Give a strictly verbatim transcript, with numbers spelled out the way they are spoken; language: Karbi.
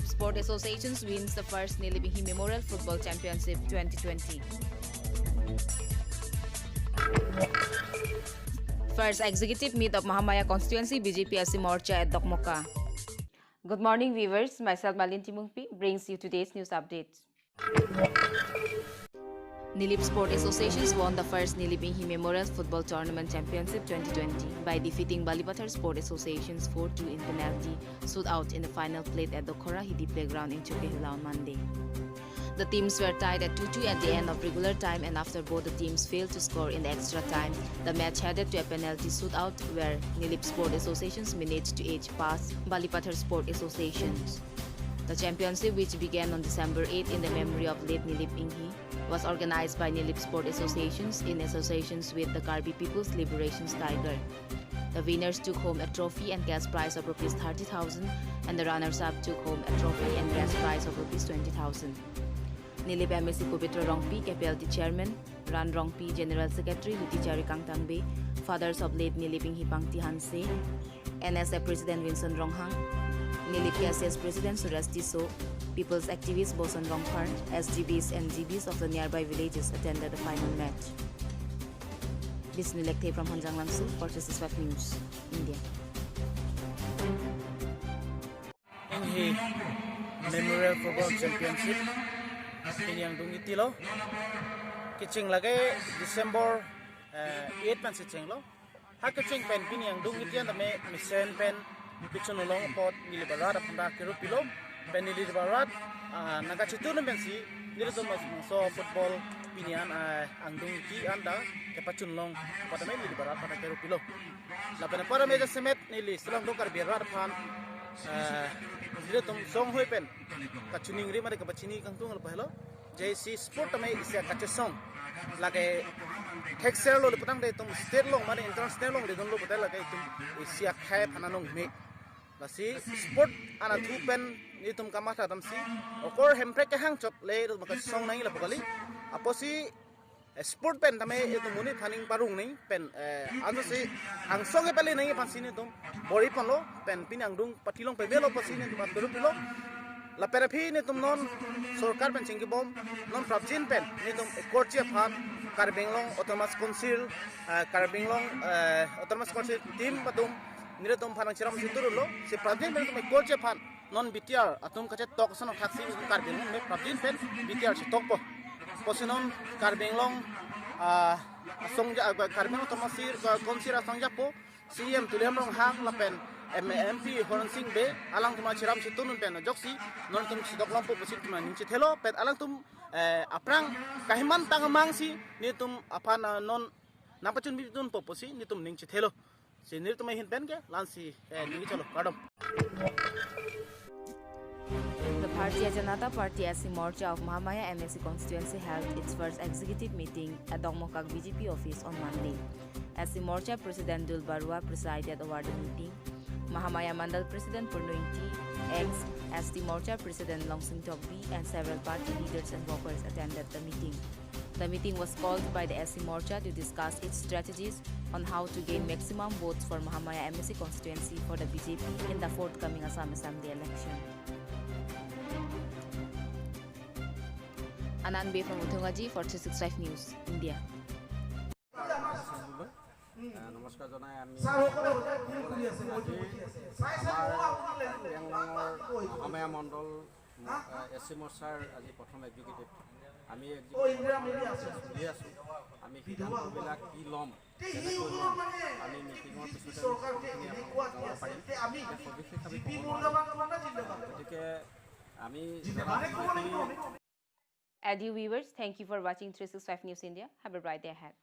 Sport Associations wins the first Nilip Enghi Memorial Football Championship twenty twenty. First executive meet of Mahamaya Constituency B J P S C Morcha at Dokmoka. Good morning, viewers. Myself, Malin Timungpi, brings you today's news updates. Nilip Sport Associations won the first Nilip Enghi Memorial Football Tournament Championship twenty twenty by defeating Balipathar Sport Associations four two in penalty shootout in the final played at Dokhora Hidi Playground in Chokihola on Monday. The teams were tied at two two at the end of regular time, and after both the teams failed to score in the extra time, the match headed to a penalty shootout where Nilip Sport Associations managed to edge past Balipathar Sport Associations. The championship, which began on December eighth in the memory of late Nilip Enghi, was organized by Nilip Sport Associations in associations with the Karbi People's Liberation Tiger. The winners took home a trophy and cash prize of rupees thirty thousand, and the runners-up took home a trophy and cash prize of rupees twenty thousand. Nilip M A C Pabitra Rongpi, K P L T Chairman, Ran Rongpi, General Secretary, Lutichari Kangtangbe, fathers of late Nilip Enghi Pangti Hanse, N S F President Vinson Ronghang, Nilip K S S President Suresh Tisso, people's activist Boson Rongphar, S G Bs and G Bs of the nearby villages attended the final match. This is Nilek Thep from Hanjanglangso for Three six five News, India. Enghi Memorial Football Championship pini angdung itilo. Kecheng lake December, eh, eight pensi chenglo. Ha kecheng pen pini angdung iti an tame mesen pen kechun along apot neli barat aphan ta kerupilo. Pen neli barat, ah, nangkachitu atum pensi nelitum labangso football pini an, ah, angdung iti an ta kepachun long apot tame neli barat aphan ta kerupilo. Lapen apor tame jasemet neli Shillong do Karbi arat aphan, eh, nelitum song hoi pen kachiningri mate kapachini kangtung lo pahelo. J C sport tame isi kachesong. Lake thekser lo le putangte itum state along mate international along le dunlo putai lake itum isi akhei aphan anong me. Lasi sport anatthu pen nelitum kamatha damsi okor Hemprek kehang chot le itum kachesong nangji lapu kali. Apotsi eh, sport pen tame itum monit aphan ning parong nangji pen, eh, ansi angsong kepale nangji aphansi nelitum bor-i ponlo pen pini angdung pathilong pemelo apotsi nelitum aphan kerupilo. Lapen aphi nelitum non sorkar pen chingkibom non prapjin pen nelitum ekorchi aphan Karbi Anglong Autonomous Council, eh, Karbi Anglong, eh, Autonomous Council team atum nelitum aphan nangchiram si turlo si prapjin pen nelitum ekorchi aphan non B T R atum kachetok ason thaksi Karbi Anglong me prapjin pen B T R chetokpo. Apotsi non Karbi Anglong, ah, asongja, ah, Karbi Anglong Autonomous Council asongjapo C E M Tuliram Ronghang lapen M-, M P Horen Sing Bey alangtum achiram si tunun pen ajoksi nontum chetok longpo pusi nelitum ning chethelo pen alangtum, eh, aphrang kahimantang amangsi nelitum aphan, ah, non nangpachun bidunpo pusi nelitum ning chethelo. Si nelitum ahin pen ke la-ansi, eh, ning chalo kardom. The Bharatiya Janata Party S C Morcha of Mahamaya M A C constituency held its first executive meeting at Dokmoka B J P office on Monday. S C Morcha President Dul Barua presided over the meeting. Mahamaya Mandal President Purno Ingti, ex S T Morcha President Longsing Tokbi, and several party leaders and workers attended the meeting. The meeting was called by the S C Morcha to discuss its strategies on how to gain maximum votes for Mahamaya M A C constituency for the B J P in the forthcoming Assam Assembly election. Anand Bey from Uthungaji for three six five News, India. আহ, নমস্কাৰ জনাই আমি আজি আমাৰ লেংডঙৰ অসমীয়া মণ্ডল, আহ, এছ চি মৰ্চাৰ আজি প্ৰথম এক্সিকিউটিভ। আমি এক্সিকিউটিভ চলি আছোঁ। আমি সিদ্ধান্তবিলাক কি ল'ম, কেনেকৈ ল'ম, আমি মিটিঙৰ পিছতে আমি সকলোখিনি আপোনালোকক জনাব পাৰিম। এতিয়া সবিশেষ আমি ক'ব নোৱাৰোঁ। গতিকে আমি জনাব বিচাৰিম। Adieu viewers, thank you for watching three six five News India. Have a bright day ahead.